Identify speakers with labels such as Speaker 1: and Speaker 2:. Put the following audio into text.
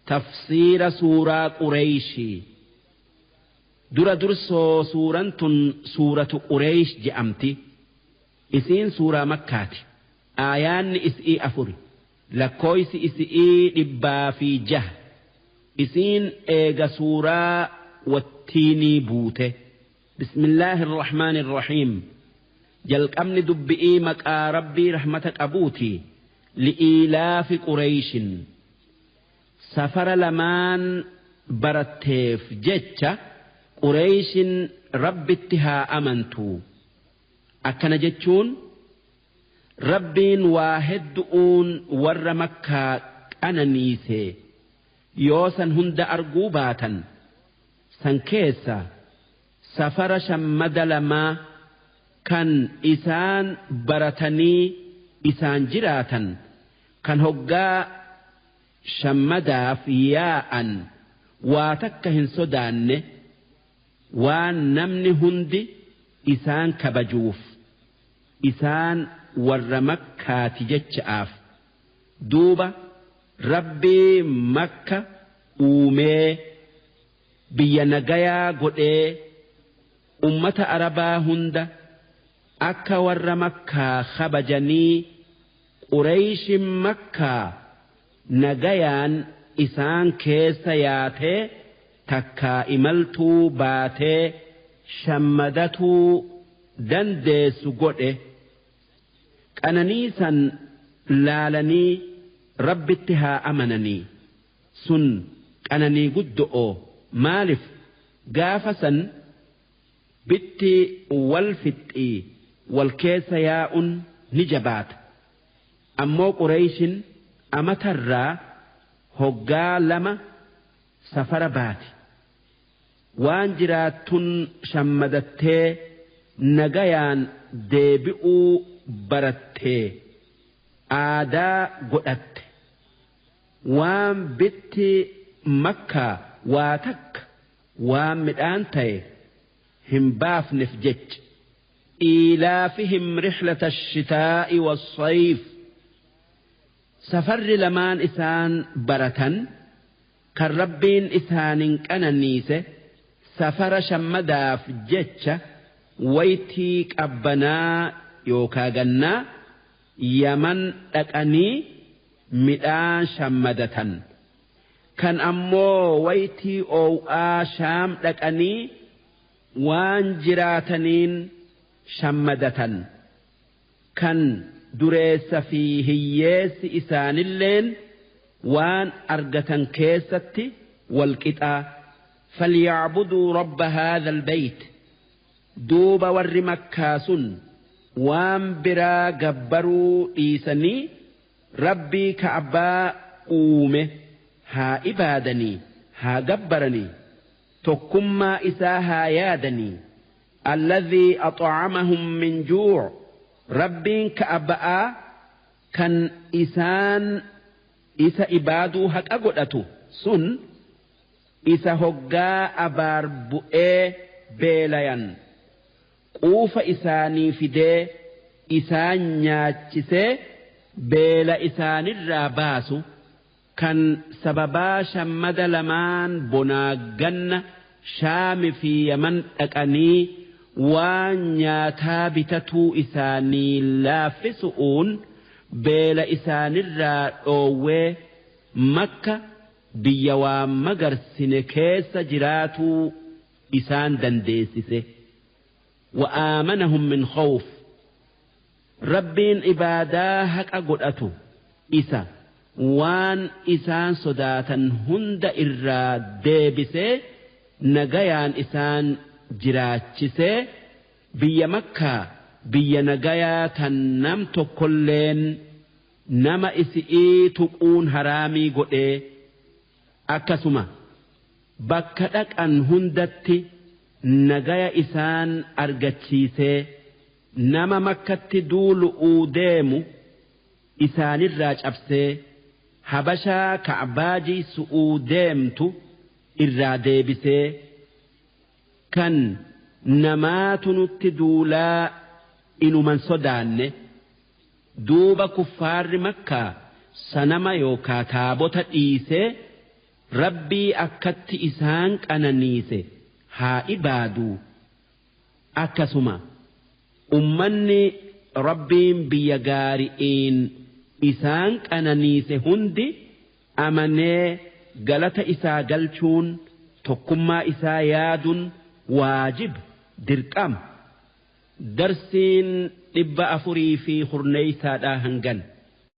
Speaker 1: Tafsiira suuraa Qureeyshii. Dura dursoo suuraan tun suuratu Qureeysh je'amti. Isiin suuraa Makkaati. Aayaanni is'ii afuri. Lakkooysi is'ii 106. Isiin eega suuraa Wattiinii buute. Bismillaahi irrahmaani irrahiim. Jalqabni dubbi'ii maqaa Rabbii rahmata qabuuti. Li'iilaafi Qureeyshin. Safara lamaan baratteef jecha Qureeyshin Rabbitti haa amantuu. Akkana jechuun Rabbiin waa heddu'uun warra Makkaa qananiise yoo san hunda arguu baatan san keessa safara shammada lamaa kan isaan baratanii isaan jiraatan kan hoggaa shammadaaf yaa'an waa takka hin sodaanne waan namni hundi isaan kabajuuf isaan warra Makkaati jecha'aaf. Duuba Rabbii Makka uumee biyya nagayaa godhee ummata Arabaa hunda akka warra Makkaa kabajanii Qureeyshin Makkaa nagayaan isaan keessa yaatee takkaa imaltuu baatee shammadatuu dandeessu godhe. Qananii san laalanii Rabbitti haa amananii. Sun qananii guddo'oo maalif gaafa san bitti wal fixxii wal keessa yaa'un ni jabaata. Ammoo Qureeyshin amatarraa hoggaa lama safara baati. Waan jiraattun shammadattee nagayaan deebi'uu barattee aadaa godhatte. Waan bitti Makkaa waa takka waan midhaan ta'e hin baafnef jecha. Iilaafihim rihlata shitaa'i wassayf. Safarri lamaan isaan baratan kan Rabbiin isaanin qananiise safara shammadaaf jecha waytii qabbanaa yookaa gannaa Yaman dhaqanii midhaan shammadatan. Kan ammoo waytii oow'aa Shaam dhaqanii waan jiraataniin shammadatan. Kan dureessa fi hiyyeessi isaanilleen waan argatan keessatti wal qixaa. Falya'buduu rabba haadhal bayt. Duuba warri Makkaa sun waan biraa gabbaruu dhiisanii Rabbii Ka'baa uume haa ibaadanii, haa gabbaranii, tokkummaa isaa haa yaadanii. Alladhii ax'amahum min juu' Rabbiin Ka'ba'aa kan isaan isa ibaaduu haqa godhatu sun isa hoggaa abaar bu'ee beelayan quufa isaanii fidee isaan nyaachisee beela isaanirraa baasu kan sababaa shammada lamaan bonaa ganna Shaami fi Yaman dhaqanii waan nyaataa bitatuu isaanii laaffisu'uun beela isaanirraa dhoowwee Makka biyya waa magarsine keessa jiraatuu isaan dandeessise. Wa aamanahum min khawf. Rabbiin ibaadaa haqa godhatu isa waan isaan sodaatan hunda irraa deebisee nagayaan isaan jiraachisee biyya Makkaa biyya nagayaa tan nam tokkolleen nama isi'ii tuquun haraamii godhee akkasuma bakka dhaqan hundatti nagaya isaan argachiisee nama Makkatti duulu'uu deemu isaanirraa cabsee Habashaa Ka'baa jiysu'uu deemtu irraa deebisee kan namaatu nutti duulaa inuman sodaanne. Duuba kuffaarri Makkaa sanama yookaa taabota dhiisee Rabbii akkatti isaan qananiise haa ibaaduu. Akkasuma ummanni Rabbiin biyya gaari'iin isaan qananiise hundi amanee galata isaa galchuun tokkummaa isaa yaadun waajib dirqama. Darsiin 410dhaa hangan.